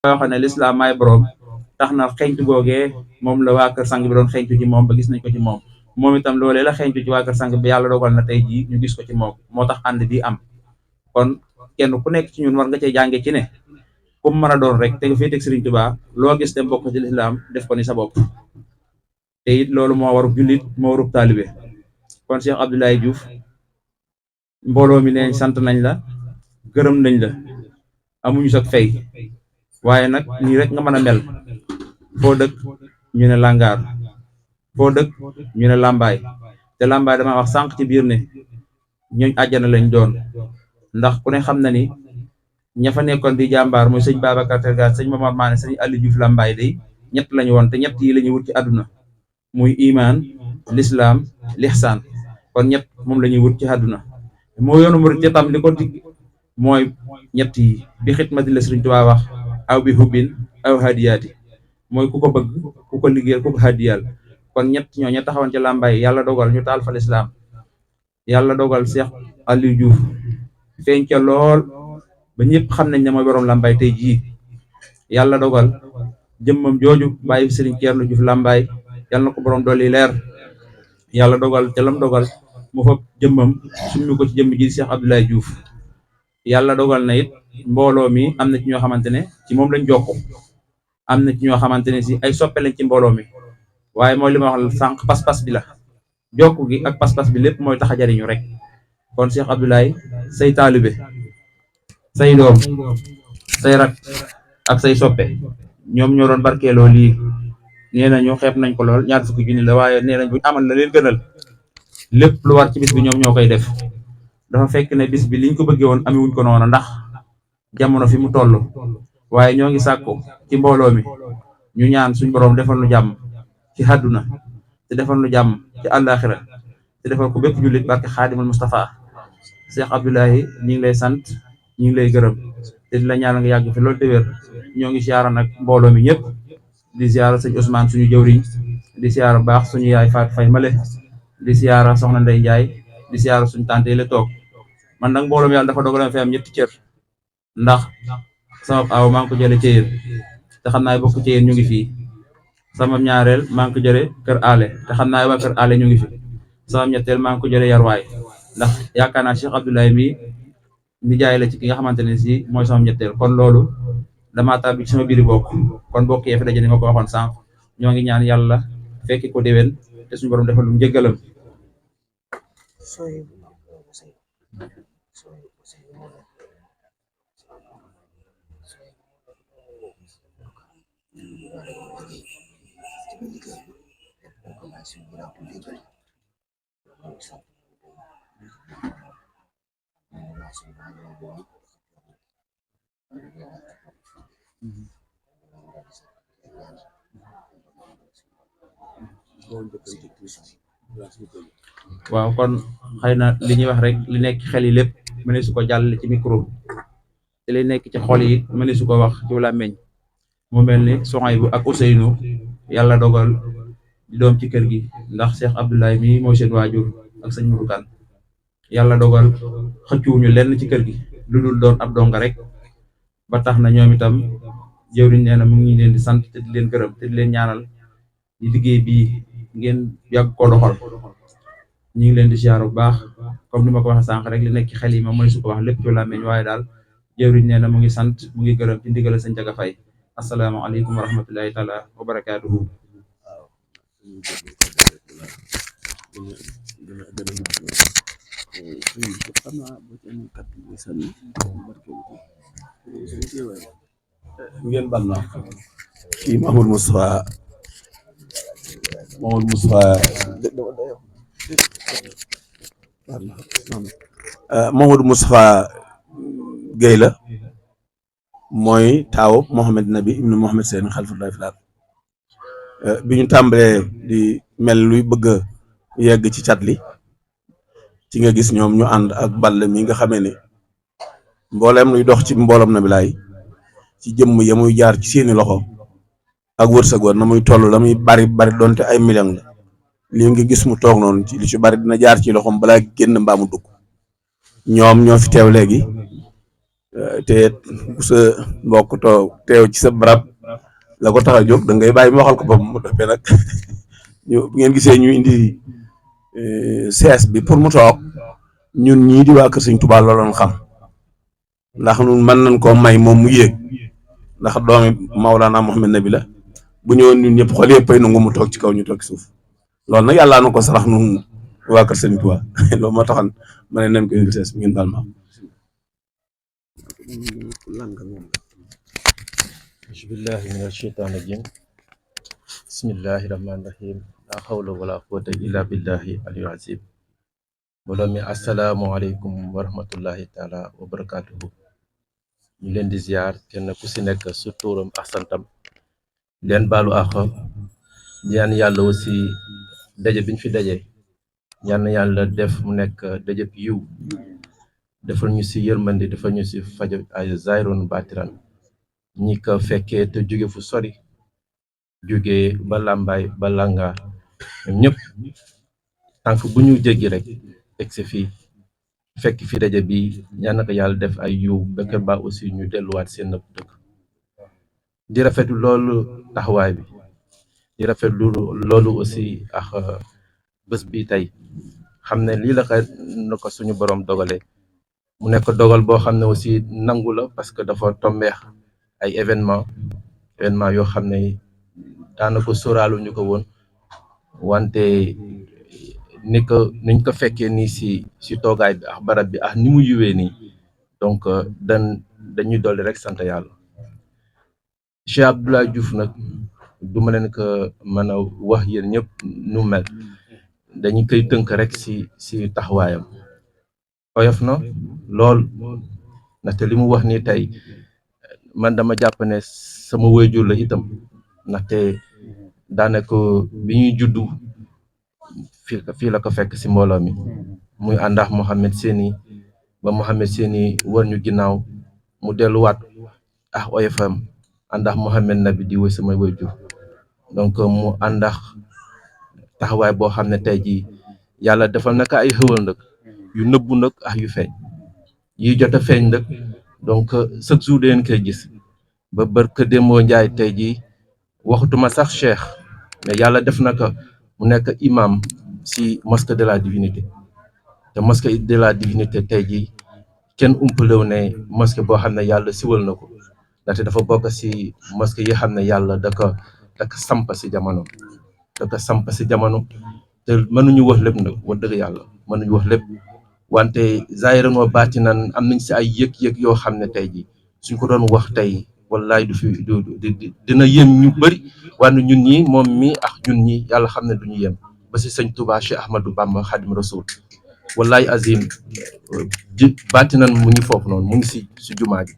waxoon ne lislaam maay borom tax na xeeñtu googee moom la waa kër sang bi doon xeeñtu ci moom ba gis nañ ko ci moom itam loolee la xeeñtu ci waa kër sang bi yàlla dogal na tey jii ñu gis ko ci moom moo tax ànd bi am kon kenn ku nekk ci ñun war nga cee jànge ci ne kum mën a doon rek te nga féeteeg Sëriñ Tuubaa loo gis te bokk ci lislaam def ko ni sa bopp te it loolu moo warub jullit moo warub taalibe kon Cheikh Abdoulaye Diouf mbooloo mi neen sant nañ la gërëm nañ la amuñu sax fay waaye nag nii rek nga mën a mel foo dëkk ñu ne Langaar foo dëkk ñu ne Lambaay te Lambaay dama wax sànq ci biir ne ñooñ àjjana lañ doon ndax ku ne xam na ni ña fa nekkoon di jàmbaar mooy sëñ Babacar Terga sëñ Momar Mané sëñ Aliou Diouf Lambaay day ñett lañu woon te ñett yi la ñuy wut ci àdduna muy imaan lislaam lixsaan kon ñett moom la ñuy wut ci àdduna moo yoonu murid ci tam li ko dig mooy ñett yi bi xidmati la Sëriñ Tuubaa wax aw bi hubbin aw hadiyaati mooy ku ko bëgg ku ko liggéeyal ku ko hadiyal kon ñett ñoo ña taxawoon ci Lambaay yàlla dogal ñu taal fa lislaam yàlla dogal Cheikh Aliou Diouf feeñ ca lool ba ñëpp xam nañ ne mooy borom Lambaay tey jii yàlla dogal jëmmam jooju bàyyi Sëriñ Ceerno Diouf Lambaay yàlla na ko borom dolli leer yàlla dogal ca lam dogal mu fab jëmmam summi ko ci jëmm ji Cheikh Abdoulaye Diouf yàlla dogal na it mbooloo mi am na ci ñoo xamante ne ci moom lañ jokku am na ci ñoo xamante ne si ay soppe lañ ci mbooloo mi waaye mooy li ma wax sànq pas-pas bi la jokku gi ak pas-pas bi lépp mooy tax a jariñu rek kon Cheikh Abdoulaye say taalibe say doom say rak ak say soppe ñoom ñoo doon barkeeloo lii nee nañu xeeb nañ ko lool ñaar fukki junni la waaye nee nañ buñ amal la leen gënal lépp lu war ci bis bi ñoom ñoo koy def dafa fekk ne bis bi liñ ko bëggee woon amewuñ ko noonu ndax jamono fi mu toll waaye ñoo ngi sàkku ci mbooloo mi ñu ñaan suñ borom defal nu jàmm ci àdduna te defal nu jàmm ci àllaaxira te defal ko bépp jullit barke Xaadimul Mustafa Cheikh Abdoulaye ñi ngi lay sant ñi ngi lay gërëm te di la ñaanal nga yàgg fi loolu te wér ñoo ngi siyaara nag mbooloo mi ñëpp di siyaara sëñ Ousmane suñu jëwriñ di siyaara baax suñu yaay Faat Fay Male di siyaara soxna Ndey Njaay di siyaara suñu tante la toog man nag mbooloo mi yàlla dafa dogal fi am ñetti cër ndax sama aw maa ngi ko jële ci yéen te xam naa bokk ci yéen ñu ngi fii sama ñaareel maa ngi ko jële kër ale te xam naa waa kër ale ñu ngi fi sama ñetteel maa ngi ko jële yarwaay ndax yaakaar naa Cheikh Abdoulaye mi nijaay la ci ki nga xamante ne si mooy sama ñetteel kon loolu damaa tàbbi ci sama biiri bokk kon bokk yee fi daje ni ma ko waxoon sànq ñoo ngi ñaan yàlla fekki ko déwén te suñu borom defal lu njëggalam waaw kon xëy na li ñuy wax rek li nekk xel yi lépp mëne su ko jàll ci micro te li nekk ci xol yi mëne su ko wax ci làmmiñ mu mel ni Sohaybu ak Ousseynou yàlla dogal di doom ci kër gi ndax Cheikh Abdoulaye mi mooy seen waajur ak sëñ Modou Kane yàlla dogal xëccuwuñu lenn ci kër gi lu dul doon ab donga rek ba tax na ñoom itam jëwriñ nee na mu ngi leen di sant te di leen gërëm te di leen ñaanal di liggéey bii ngeen yàgg ko doxal ñu ngi leen di ziar bu baax comme ni ma ko waxee sànq rek li nekk ci xel yi moom mooy su ko wax lépp ci làmmiñ waaye daal jëwriñ nee na mu ngi sant mu ngi gërëm ci ndigal sëñ Jaga Fay asalaamaaleykum wa rahmatullahi taala wa barakaatuhu ngeen bal na kii Mamadou Moustapha Mamadou Moustapha Guèye la mooy taaw Mohamed Nabi ibnu Mohamed Seen xalifatulahi fil ard bi ñu tàmbalee di mel luy bëgg a yegg ci cat li ci nga gis ñoom ñu ànd ak ball mi nga xamee ne mbooleem luy dox ci mboolam na bi laay ci jëmm ya muy jaar ci seeni loxo ak wërsëgoon na muy toll la muy bari bari donte ay million la lii nga gis mu toog noonu ci li ci bari dina jaar ci loxoom balaa génn mbaa mu dugg ñoom ñoo fi teew léegi te bu sa mbokk teew ci sa barab la ko tax a jóg da ngay bàyyi mu waxal ko boppam mu toppee nag ñu bu ngeen gisee ñu indi CS bi pour mu toog ñun ñii di waa Kër Sëñ Tuubaa looloon xam ndax ñun mën nañ koo may moom mu yéeg ndax doomi Mawlana Mouhamed Nabi la bu ñëwoon ñun ñëpp xool yëpp ay nangu mu toog ci kaw ñu toog ci suuf loolu nag yàllaa na ko sarax ñun waa Kër Sëñ Tuubaa loolu moo taxoon ma ne nañ ko indi CS bi ngeen baal ma. bismillahi mina sheytaan rajim bismillahi rahmaani rahim la hawla wala quwwata illa billahi aliyyil azim mbooloo mi asalaamualeykum wa rahmatullahi taala wa barakatuhu ñu leen di ziar kenn ku si nekk su tuuram ak santam leen baalu àq ñaan yàlla aussi daje biñ fi daje ñaan yàlla def mu nekk daje bi yiw defal ñu si yërmandi defal ñu si fajo ay zayron batiran ñi ko fekkee te jóge fu sori jóge ba làmbaay ba làngaar ñoom ñëpp tànk bu ñu jéggi rek egsi fii fekk fi daje bi ñaan na ko yàlla def ay yiw bekk ba aussi ñu delluwaat seen dëkk di rafetlu loolu taxawaay bi di rafetlu loolu aussi ak bés bi tey xam ne lii la ko na ko suñu borom dogale mu nekk dogal boo xam ne aussi nangu la parce que dafa tombeex ay événement yoo xam ne daanaka sóoraalu ñu ko woon wante niñ ko fekkee nii si toogaay bi ak barab bi ak ni mu yiwee nii donc dañuy dolli rek sant yàlla Cheikh Abdoulaye Diouf nag du ma leen ko mën a wax yéen ñëpp nu mel dañu koy tënk rek si taxawaayam oyof na lool ndaxte li mu wax nii tey man dama jàpp ne sama waajur la itam ndaxte daanaka bi ñuy juddu fii la ko fekk si mbooloo mi muy àndax Mohamed Séni ba Mohamed Séni war ñu ginnaaw mu delluwaat ah oyofam àndax Mohamed Nabi di woy sama waajur donc mu àndax taxawaay boo xam ne tey jii yàlla defal naka ay xëwal nag yu nëbbu nag ak yu feeñ yi jot a feeñ nag donc chaque jour dangeen koy gis ba barka démboo njaay tey jii waxutuma sax cheikh mais yàlla def na ko mu nekk imam si mosquée de la divinité te mosquée de la divinité tey jii kenn umpalew ne mosquée boo xam ne yàlla siwal na ko ndaxte dafa bokk si mosquée yi xam ne yàlla da ko samp si jamono te mënuñu wax lépp nag wax dëgg yàlla mënuñu wax lépp wante zaahiran wa baatinan am nañ si ay yëg-yëg yoo xam ne tey jii suñ ko doon wax tey wallaay dina yem ñu bëri wante ñun ñi moom mi ak ñun ñi yàlla xam ne duñu yem ba si sëñ Touba Cheikh Ahmadou Bamba Khadim Rasoul wallaay azim baatinan mu ngi foofu noonu mu ngi si jumaa ji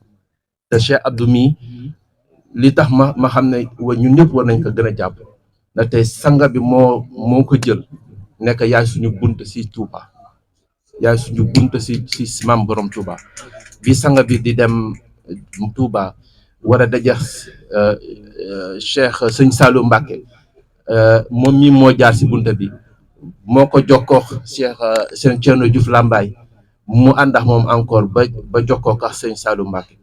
te Cheikh Abdou mi li tax ma xam ne ñun ñëpp war nañ ko gën a jàpp na tey sanga bi moo ko jël nekk yaay suñu bunt si Touba yaay suñu bunt si maam borom Touba bi sanga bi di dem Touba war a dajax Cheikh sëñ Saliou Mbacké moom mi moo jaar si bunta bi moo ko jokkoo Cheikh sëñ Thierno Diouf Lambaye mu ànd ak moom encore ba jokkoo ak sëñ Saliou Mbacké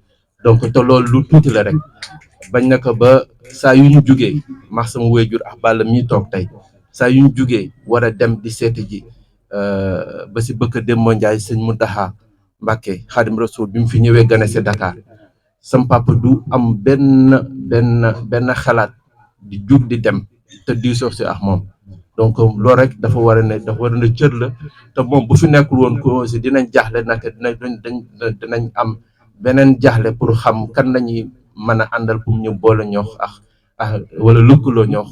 donc te loolu lu tuuti la rek bañ na ko ba saa yu ñu jugee max sama wéyjur ak Balla mi toog tey saa yu ñu jugee war a dem di seeti ji ba si bëkk Demba Ndiaye sëñ Mountakha Mbacké Khadim Rasoul bi mu fi ñëwee gane si Dakar sam papa du am benn xalaat di jug di dem te diisoo si ak moom donc loolu rek dafa war a ne cër la te moom bu fi nekkul woon ko aussi dinañ jaaxle naka dinañ am beneen jaaxle pour xam kan lañuy mën a àndal pour ñu boole ñoox ak wala lëkkaloo ñoox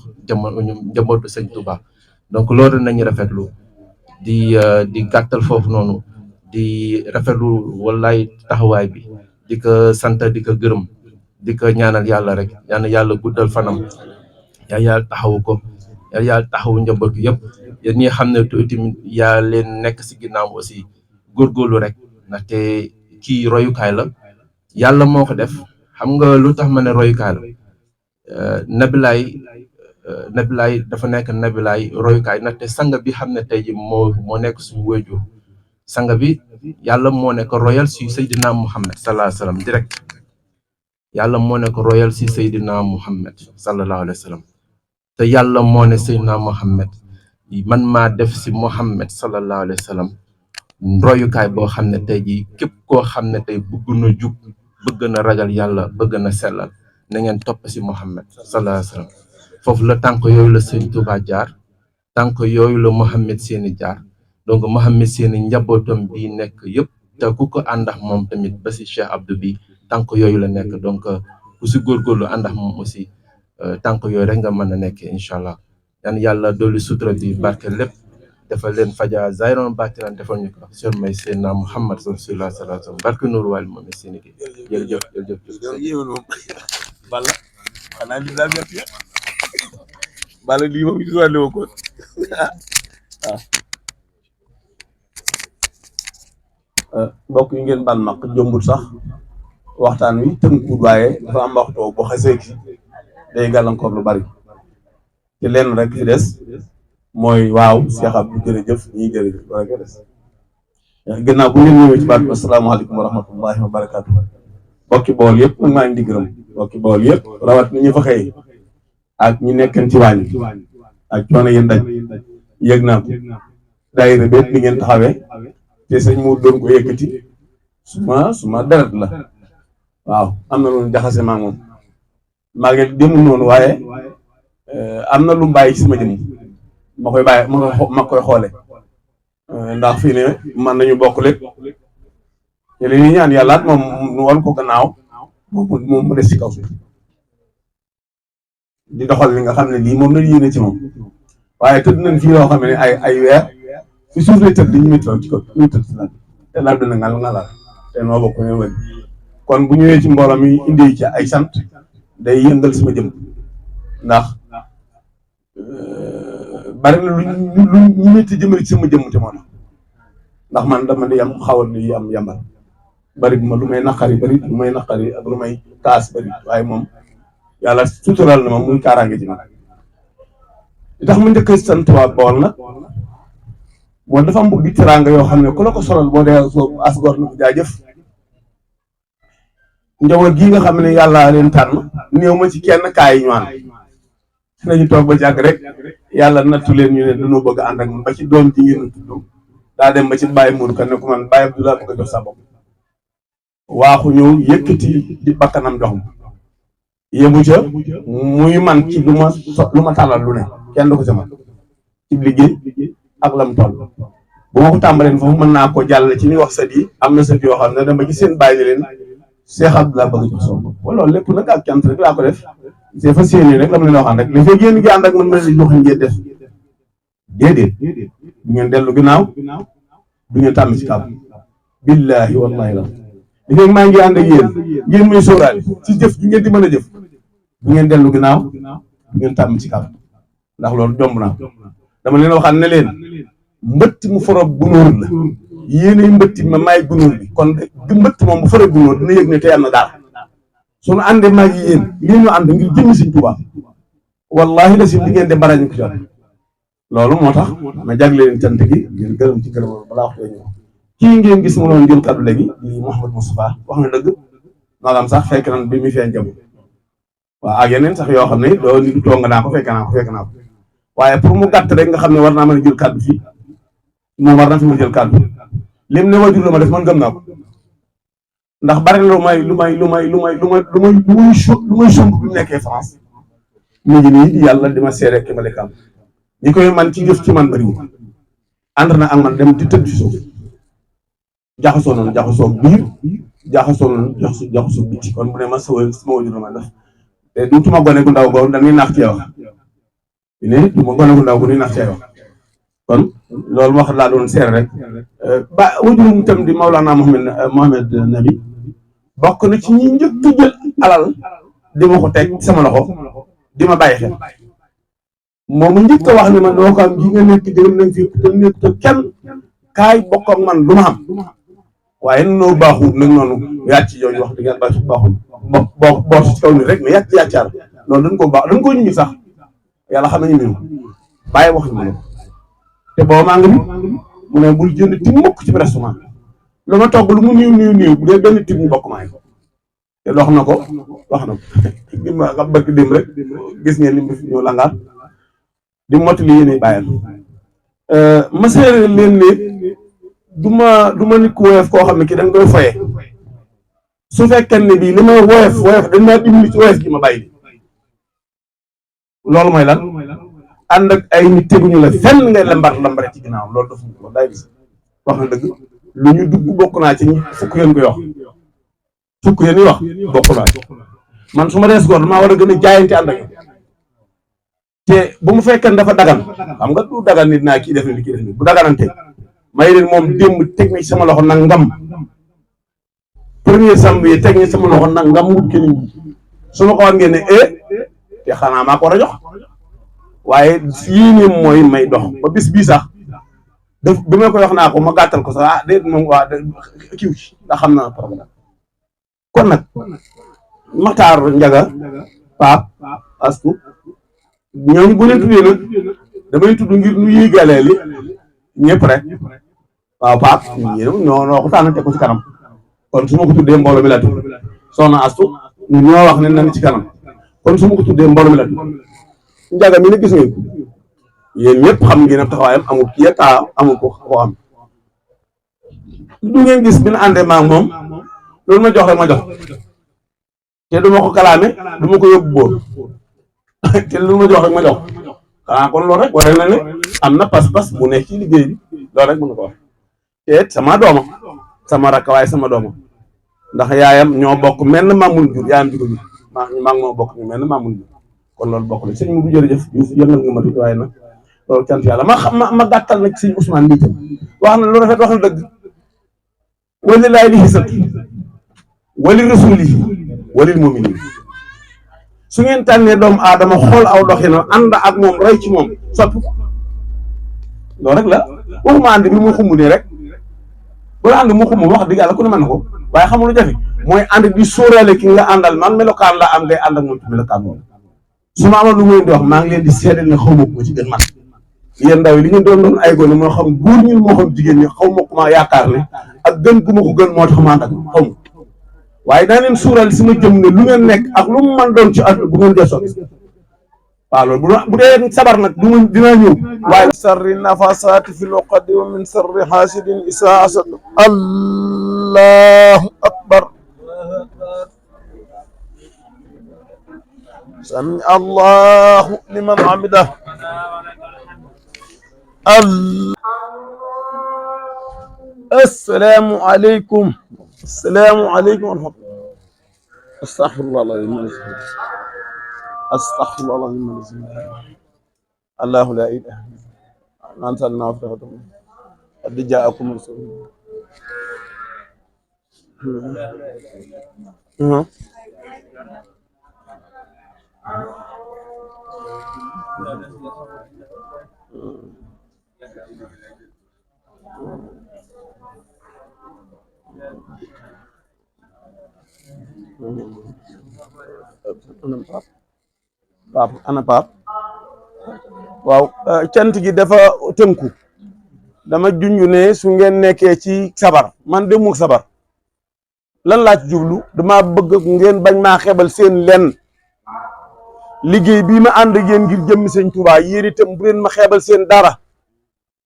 njabootu sëñ Touba donc loolu nañu rafetlu di gàttal foofu noonu di rafetlu wallaay taxawaay bi di ko sant di ko gërëm di ko ñaanal yàlla rek yàlla guddal fanam yàlla taxawu ko yàlla taxawu njaboot gi yëpp yéen ñi xam ne tamit yaa leen nekk si ginnaaw aussi góorgóorlu rek ndaxte kii royukaay la yàlla moo ko def xam nga lu tax ma ne royukaay la Nabilaay dafa nekk Nabilaay royukaay ndaxte sang bi xam ne tey ji moo nekk suñu wéjur sanga bi yàlla moo ne ko royal si Seydina Muhammad sallallahu alayhi wa sallam direct yàlla moo ne ko royal si Seydina Muhammad sallallahu alayhi wa sallam te yàlla moo ne Seydina Muhammad man maa def si Muhammad sallallahu alayhi wa sallam royukaay boo xam ne tey jii képp koo xam ne tey bëgg na jub bëgg na ragal yàlla bëgg na sellal na ngeen topp si Muhammad sallallahu alayhi wa sallam foofu la tànk yooyu la Sëñ Tuubaa jaar tànk yooyu la Mohamed Séni jaar donc Mohamed Séni njabootam bi nekk yëpp te ku ko àndax moom tamit ba si Cheikh Abdou bi tànk yooyu la nekk donc ku si góorgóorlu àndax moom aussi tànk yooyu rek nga mën a nekkee incha allah yan yàlla dolli sutura bi barke lépp defal leen faja zayron batiran defal ñu ko sur may Seydina Muhammad rasulullah sallallahu alayhi wa sallam barke Nour Wali Mohamed Séni gi jërëjëf Balla xanaa li daal metti Balla lii moom histoire li ma ko waaw mbokk yi ngeen baal maq jombul sax waxtaan wi tënkuwul waaye dafa am waxtu boo xasee ci day gàllankoor lu bari te lenn rek fi des mooy waaw Cheikh Abdou jërëjëf ñii jërëjëf loolu rek des gannaaw bu ngeen ñëwee ci baat bi asalaamaaleykum wa rahmatullahi wa barakaatu mbokki bool yëpp nag maa ngi di gërëm mbokki bool yëpp rawat ni ñu fa xëy ak ñi nekkan ci waañ ak coono yéen daj yëg naa ko daayira bépp li ngeen taxawee te sëñ mu doon ko yëkkati suma deret la waaw am na lu jaxase maa moom maa ngi demul noonu waaye am na lu mbàyyi ci sama jëm ma koy bàyyi ma koy xoole ndax fii ne man nañu bokk lépp te li ñuy ñaan yàllaat moom nu wan ko gannaaw moom mu des ci kaw suuf di doxal li nga xam ne lii moom la yéene ci moom waaye tëdd nañ fii loo xam ne ay weer fi suuf lay tëdd ñu métti ci kaw ñu tëdd si laaj te laaj dina ngal ngalal te noo bokk ne wëñ kon bu ñëwee ci mbooloo mi indi ci ay sant day yëngal sama jëm ndax bari na lu ñu métti jëmale ci sama jëmm te moo tax ndax man dama di am xawal di am yambal bari bu ma lu may naqari bari lu may naqari ak lu may kaas bari waaye moom yàlla sutural na ma muy kaaraange ci man li tax ma njëkk a sant waa Bawol nag moo dafa am mbubbi teraanga yoo xam ne ku la ko solal boo dee soo asgor na ko jaajëf njaboot gii nga xam ne yàlla leen tànn néew ma ci kenn kaay ñu ànd nañu toog ba jàgg rek yàlla nattu leen ñu ne dañoo bëgg a ànd ak man ba ci doom ji ngeen tudd daa dem ba ci Baye Mourou kan ne ko man Baye Abdoulaye bëgg a jox sa bopp waaxu ñëw yëkkati di bakkanam jox ma yemu ca muy man ci lu ma tàllal lu ne kenn du ko ca man ci liggéey ak lam toll bu ma ko tàmbaleen foofu mën naa ko jàll ci ñuy wax sët yi am na sët yoo xam ne dama ci seen bàyyi leen Cheikh Abdoulaye bëgg a jox sama bopp loolu lépp nag ak cant rek laa ko def c'est facile rek la ma leen waxaan rek li fekk yéen ngi ànd ak man ma leen jox ngeen def déedéet du ngeen dellu ginnaaw du ngeen tàmm ci kàbb billaahi wallaahi la li fekk maa ngi ànd ak yéen ngeen muy sóoraale ci jëf gi ngeen di mën a jëf du ngeen dellu ginnaaw du ngeen tàmm ci kàbb ndax loolu jomb naa dama leen waxaan ne leen mbëtt mu forob gunóor la yéenay mbëtti ma maay gunóor bi kon mbëtt moom bu forob gunóor dina yëg ne tey am na daal suñu àndee maa ngi yéen lii ñu ànd ngir jëmmi Sëñ Tuubaa wallaahi la si li ngeen de barañ ko jot loolu moo tax ma jagle leen cant gi ngir gërëm ci gërëm balaa waxtu ñëw kii ngeen gis mu doon jël kàddu léegi di Mouhamed Moustapha wax na dëgg maanaam sax fekk na bi muy feeñ jëm waaw ak yeneen sax yoo xam ne doo ni toog nga naa ko fekk naa ko waaye pour mu gàtt rek nga xam ne war naa mën a jël kàddu fii moom war na fi mu jël kàddu lim ne wajur la ma def man gëm naa ko ndax bari na lu may somb bi nekkee France mu ngi nii yàlla di ma seere ki ma lekkam ñi koy man ci jëf ci man bariwul ànd na ak man dem di tëdd ci suuf jaxasoo noonu jaxasoo biir jaxasoo noonu jaxasoo biti kon bu ne ma sama wajur la ma def te duutuma gone gu ndaw boobu dañuy naax cee wax ne du ma gone gu ndaw bu ñuy naax cee wax kon loolu wax laa doon seere rek ba wajurum itam di Mawlana Mohamed Nabi bokk na ci ñi njëkk jël alal di ma ko teg sama loxo di ma bàyyi xel moom njëkk a wax ne ma doo ko am gi nga nekk jërëm nañ fi te nekk te kenn kaay bokk ak man lu ma xam waaye noo baaxul nag noonu yàcc yooyu wax dëgg yàlla baaxul boo ci kaw ni rek mais yàccaar loolu dañ ko baax dañ ko ñu sax yàlla xam nañu mbiru bàyyi wax ñu ma te booba maa ngi mu ne bul jënd tim mukk ci restaurant lu ma togg lu mu néew bu dee benn tim mu bokk maay te dox na ko di ma xam barki dem rek gis ngeen li mu fi ñëw langaat di mottali yéene bàyyal ma seere leen ne du ma nit ku woyof koo xam ne kii da nga koy foye su fekkee ne bii li may woyof dañ maa dimbali ci woyof gi ma bàyyi loolu mooy lan ànd ak ay nit teguñu la fenn ngay lambare ci ginnaaw loolu dafa ko day gis wax na dëgg lu ñu dugg bokk naa ci fukk yéen koy wax fukk yéen yi wax bokk naa man su ma dees góor damaa war a gën a jaayante ànd ak te bu mu fekkee dafa dagan xam nga du dagan nit naa kii def ni kii def ni bu daganante may leen moom démb teg na ci sama loxo nag ngam premier samedi teg na sama loxo nag ngam wut kenn su ma ko war ngeen ne te xanaa maa ko war a jox waaye yii nii mooy may dox ba bis bii sax daf bi ma koy wax naa ko ma gàttal ko sax déet moom waa kiiw ci ndax xam naa problème kon nag Maxtaar Njaga Paap Astu ñooñu bu leen tuddee nag damay tudd ngir nu yéegalee li ñëpp rek waaw Paap ñoo ko tànn teg ko ci kanam kon su ma ko tuddee mbooloo mi la tudd soxna Astu ñu ñoo wax ne nan ci kanam kon su ma ko tuddee mbooloo mi la tudd Njaga mi ne gis ngeen yéen ñëpp xam ngeen ne taxawaayam amul kii taa amul ko am du ngeen gis bi na àndee maa moom loolu ma jox rek ma jox te du ma ko kalaame du ma ko yóbbu bóor te lu ma jox rek ma jox xanaa kon loolu rek waree na ne am na pas-pas bu nekk ci liggéey bi loolu rek mën na ko wax te sama dooma sama rakk waaye sama dooma ndax yaayam ñoo bokk mel na mamul jur yaayam di ko jur maa ngi moo bokk ñu mel na mamul jur kon loolu bokk na sëñ mu bu jërëjëf yëngal nga ma tuuti waaye nag loolu cant yàlla ma gàttal nag sëñ Ousmane bii tam wax na lu rafet wax na dëgg wali laay li xisat wali rasulihi walil mu'minin su ngeen tànnee doomu aadama xool aw doxina ànd ak moom roy ci moom soppi loolu rek la waxuma ànd bi mu xumb nii rek bu la ànd mu xumb wax dëgg yàlla ku ne mën na ko waaye xamul lu jafe mooy ànd di sóoraale ki nga àndal man melokaan la am ngay ànd ak moom ci melokaan moom su ma amoon lu ngeen di wax maa ngi leen di seedal ne xaw ma ko ci gën man yéen ndaw yi li ngeen doon ay gone moo xam góor ñi moo xam jigéen ñi xaw ma ko maa yaakaar ne ak gën gu ma ko gën moo tax ma ànd ak xaw ma waaye daa leen suural sama jëm ne lu ngeen nekk ak lu mu mën doon ci àdduna bu ngeen dee sotti waaw loolu bu dee sabar nag du ma dinaa ñëw waaye sarri nafasaati fil uqadi wa min sarri hasidin isaa asad allahu akbar sami allahu liman hamida assalaamu aleykum السلام عليكم ورحمة الله استغفر الله العظيم استغفر الله العظيم الله لا إله إلا أنت النافع قد جاءكم رسول ana Paap waaw cant gi dafa tënku dama junj ne su ngeen nekkee ci sabar man demuk sabar lan laa ci jublu dama bëgg ngeen bañ maa xebal seen lenn liggéey bii ma ànd ak yéen ngir jëmmi sëñ Tuubaa yéen itam bu leen ma xebal seen dara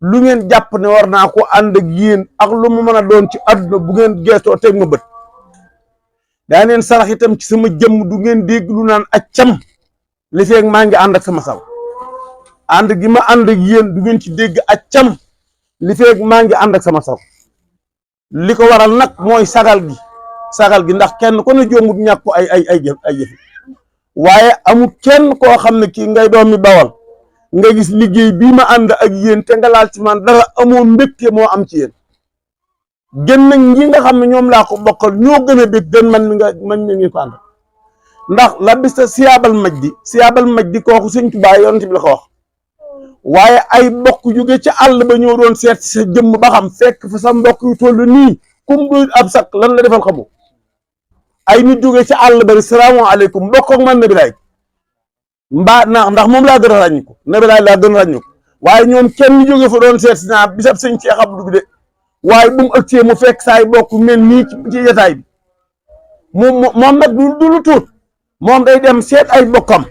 lu ngeen jàpp ne war naa ko ànd ak yéen ak lu mu mën a doon ci àdduna bu ngeen geestoo teg ma bët daa neen sarax itam ci sama jëmm du ngeen dégg lu naan accam li feeg maa ngi ànd ak sama saw ànd gi ma ànd ak yéen du ngeen ci dégg accam li feeg maa ngi ànd ak sama saw li ko waral nag mooy sagal gi ndax kenn ku ne jombut ñàkk ko ay jëf waaye amul kenn koo xam ne kii ngay doom mi bawal nga gis liggéey bii ma ànd ak yéen te nga laal ci man dara amoo mbégte moo am ci yéen gën nañ ñi nga xam ne ñoom laa ko bokkal ñoo gën a bég gën man mi ngi ko ànd ndax la bis ta siyaabal maj di kooku sëñ Tuubaa yonent bi la ko wax waaye ay mbokk jóge ci àll ba ñoo doon seet sa jëmm ba xam fekk fa sa mbokk yu toll nii kum du ab sak lan la defal xamu ay nit jóge ci àll ba salaamaaleykum mbokk ak man nabi laay mbaa ndax moom laa gën a ràññiku nabi laay laa gën a ràññiku waaye ñoom kenn jóge fa doon seet si naa bisab sëñ Cheikh Abdou bi de waaye bu mu ëgsee mu fekk saay bokk mel nii ci jataay bi moom nag du lu tuut moom day dem seet ay bokkam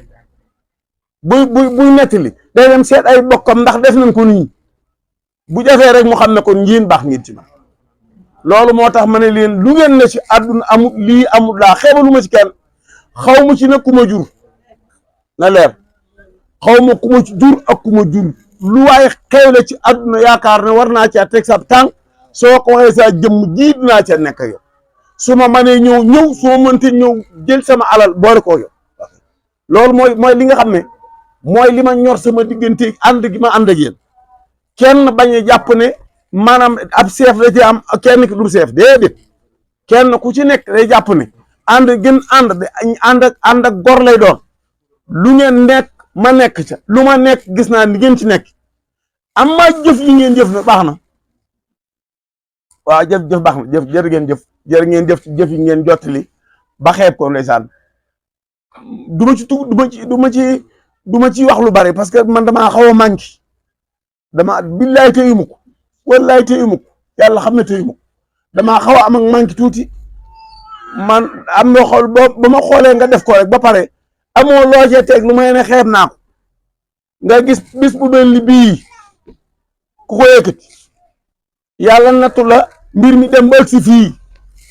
buy nettali day dem seet ay bokkam ndax def nañ ko nii bu jafee rek mu xam ne kon yéen baax ngeen ci ma loolu moo tax ma ne leen lu ngeen ne ci àdduna amul lii amul laa xeebalu ma ci kenn xaw ma ci nag ku ma jur na leer xaw ma ku ma ci jur ak ku ma jur lu waaye xewle ci àdduna yaakaar ne war naa caa teg sa tànk soo ko waxee sa jëmm ji dinaa ca nekk yow su ma mënee ñëw su ma mënti ñëw jël sama alal boole koo yow loolu mooy li nga xam ne mooy li ma ñor sama diggante ànd gi ma ànd ak yéen kenn bañ a jàpp ne maanaam ab chef da ci am kenn ki du chef déedéet kenn ku ci nekk day jàpp ne ànd gën ànd ak gor lay doon lu ngeen nekk ma nekk ca lu ma nekk gis naa ni ngeen ci nekk am maa jëf yi ngeen jëf na baax na waaw jëf baax na jërë ngeen jëf ci jëf yi ngeen jottali ba xeeb ko ndeysaan du ma ci wax lu bari parce que man damaa xaw a manqué billaay teyuma ko wallaay teyuma ko yàlla xam ne teyuma ko damaa xaw a am ak manqué tuuti man am na xool ba ma xoolee nga def ko rek ba pare amoo loo cee teg lu may ne xeeb naa ko nga gis bis bu mel ni bii ku ko yëkkati yàlla nattu la mbir mi dem ba si fii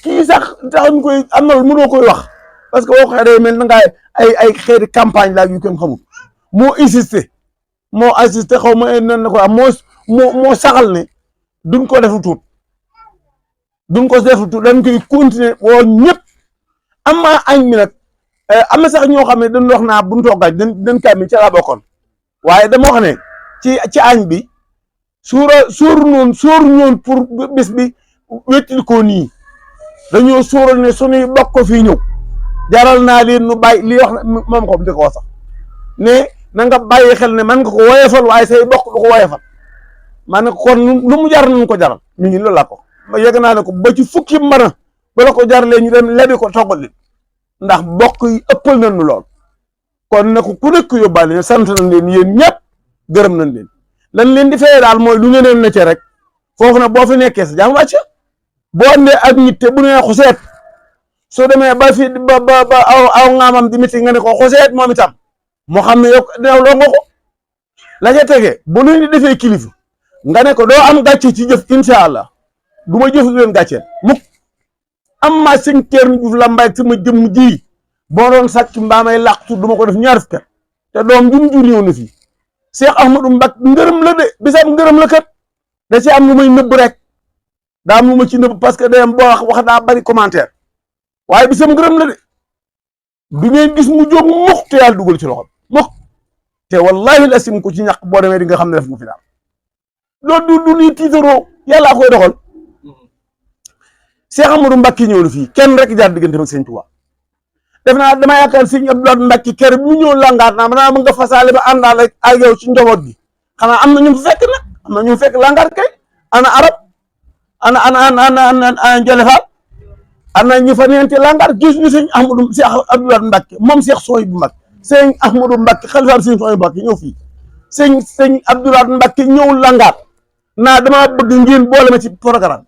kii sax taxuñ koy am na lu mënoo koy wax parce que boo ko day mel na nga ay xeeti campagne la yu kenn xamul moo assisté xaw ma nan na ko am moo saxal ne duñ ko defu tuut dañ koy continuer woo ñëpp am maa añ mi nag am na sax ñoo xam ne dañ wax naa buñ toogaaj dañ kaa mi ca laa bokkoon waaye dama wax ne ci añ bi sóoru noonu pour bis bi wettil ko nii dañoo sóoral ne suñuy bokk ko fii ñëw jaral naa leen nu bàyyi li wax moom ko di ko wax sax ne na nga bàyyi xel ne man nga ko woyefal waaye say bokk du ko woyefal man ne kon lu mu jar nañ ko jaral ñu ngi loolu laa ko ma yegg naa ne ko ba ci fukki mën a bala ko jaralee ñu dem lebi ko toggal leen ndax bokk yi ëppal nañu lool kon ne ko ku nekk yóbbaale ne sant nañ leen yéen ñëpp gërëm nañ leen lan leen di fayee daal mooy lu ngeen ne ci rek foofu nag boo fi nekkee sa jàmm wàcc boo andee ak nit te bu nee xuseet soo demee ba fi ba aw ngaamam di miti nga ne ko xuseet moom itam moo xam ne yow dinaw loo nga ko la ca tege bu lu di defee kilifa nga ne ko doo am gàcce ci jëf incha allah du ma jëf leen gàcceel mukk am ma sëñ Thierno Diouf Lambaye sama jëmm ji boo doon sàcc mbaa may làqtu du ma ko def ñaar fukki te doom jum jur ñëw na fii Cheikh Ahmadou Mbacké ngërëm la de bisam ngërëm la kat da ci am lu may nëbb rek daa am lu ma ci nëbb parce que day am boo wax daa bari commentaire waaye bisam ngërëm la de du ngeen gis mu jóg mukk te yàlla dugal ci loxo mukk te wallahi la sim ko ci ñàkk boo demee di nga xam ne def nga fi daal loolu du nii tiitaroo yàllaa koy doxal Cheikh Ahmadou Mbacké ñëw na fii kenn rek jaar diggante ak Sëñ Tuubaa def naa dama yaakaar Sëñ Abdoulaye Mbacké kër mu ñëw langaat naa maanaam mu nga fasaale ba àndaale ak yow ci njaboot gi xanaa am na ñu fekk nag am na ñu fekk langaat kay ana arab ana Jolofal ana ñu fa neente langaat gis ñu Sëñ Ahmadou Cheikh Abdoulaye Mbacké moom Cheikh Souhaïbou Mbacké Sëñ Ahmadou Mbacké xalifaam Sëñ Souhaïbou Mbacké ñëw fii Sëñ Abdoulaye Mbacké ñëw langaat naa dama bëgg ngeen boole ma ci programme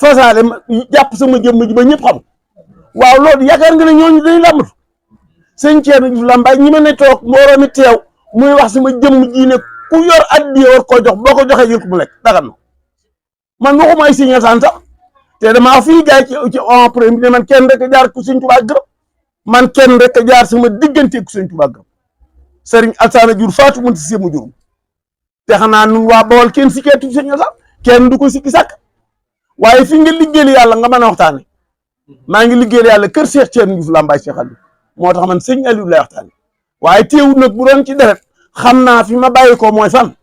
fasaale ma jàpp sama jëmm ji ba ñëpp xam waaw loolu yaakaar nga ne ñooñu dañuy làmbatu Sëñ Thierno Diouf Lambaye ñi ma ne toog mbooloo mi teew muy wax sama jëmm ji ne ku yor addiya war koo jox boo ko joxee jël ko mu lekk dagan na man waxuma ay signal sax te damaa fii gaay ci en premier ne man kenn rek jaar ku Sëñ Tuubaa gërëm man kenn rek jaar sama diggante ku Sëñ Tuubaa gërëm Serigne Alsana jur Fatou Mount si mu jurum te xanaa nun waa Bawol kenn sikkeetu signal sax kenn du ko sikki sàkk waaye fi nga liggéeyal yàlla nga mën a waxtaane maa ngi liggéeyal yàlla kër Cheikh Thierno Diouf Lambaye Cheikh Aliou moo tax man sëñ Aliou lay waxtaane waaye teewul nag bu doon ci deret xam naa fi ma bàyyi ko mooy fan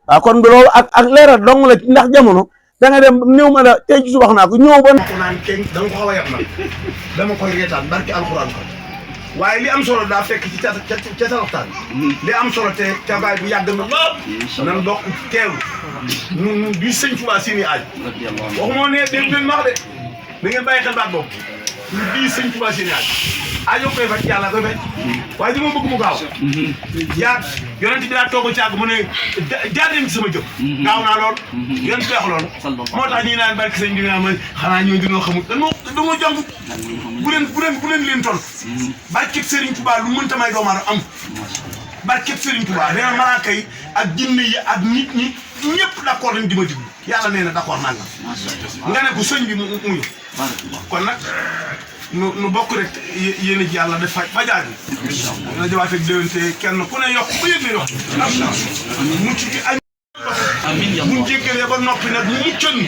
waaw kon loolu ak leeral dong la ndax jamono da nga dem néew ma la tey ci wax naa ko ñëw ba naan kenn dama ko xaw a yab nag dama koy reetaan barki alxuraan ko waaye li am solo daa fekk ci ca waxtaan li am solo te cabaay bu yàgg na lool nan bokk teew nu di Sëñ Tuubaa seeni aaj waxuma ne dégg ngeen wax de da ngeen bàyyi xel baat boobu ñu di Sëñ Tuubaa seeni aaj aajo koy faj yàlla koy faj waaye di ma bëgg mu gaaw jaar yonent bi daa toog ci àgg mu ne jaar leen ci sama jëf gaaw naa lool yonent bi wax loolu moo tax ñi naan barke sëñ bi naa ma xanaa ñoo dinoo xamul dañoo jàngut bu leen toll barke Serigne Touba lu mënta may doomu aadama am barke Serigne Touba nee na malaaka yi ak jinne yi ak nit ñi ñëpp d'accord nañ di ma diglu yàlla nee na d'accord naa nga ne ko sëñ bi mu ñu kon nag nu bokk rek yéen a ji yàlla def fajaar bi na jawaat ak déwénte kenn ku ne yokk ba yëg ne yokk mucc ci añ buñ jéggalee ba noppi nag mu muccal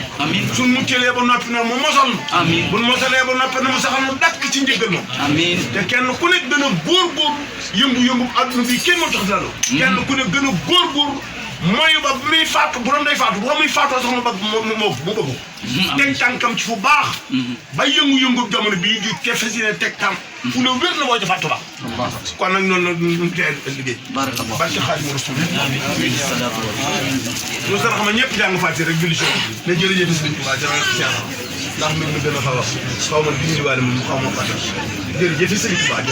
suñ muccalee ba noppi nag mu mosal buñ mosalee ba noppi nag mu saxal mu dakk ci njëggal moom te kenn ku ne gën a góor yëngu adduna bi kenn moo tax dalo kenn ku ne gën a góor mooy ba muy faatu bu doon day faatu bu muy faatoo sax mu bëgg teg tànkam ci fu baax ba yëngu jamono bii di ke fas yéene teg tànk fu ne wér na boo ca faatu baax kon nag noonu nu teel liggéey barke Xaadimu Rasuul ñu sax xam ñëpp jàng fàtte rek julli si ne jërëjëf Sëriñ Tuubaa ndax mbir mi gën a xaw ma di ñu diwaale mu xaw ma fàtte jërëjëf Sëriñ Tuubaa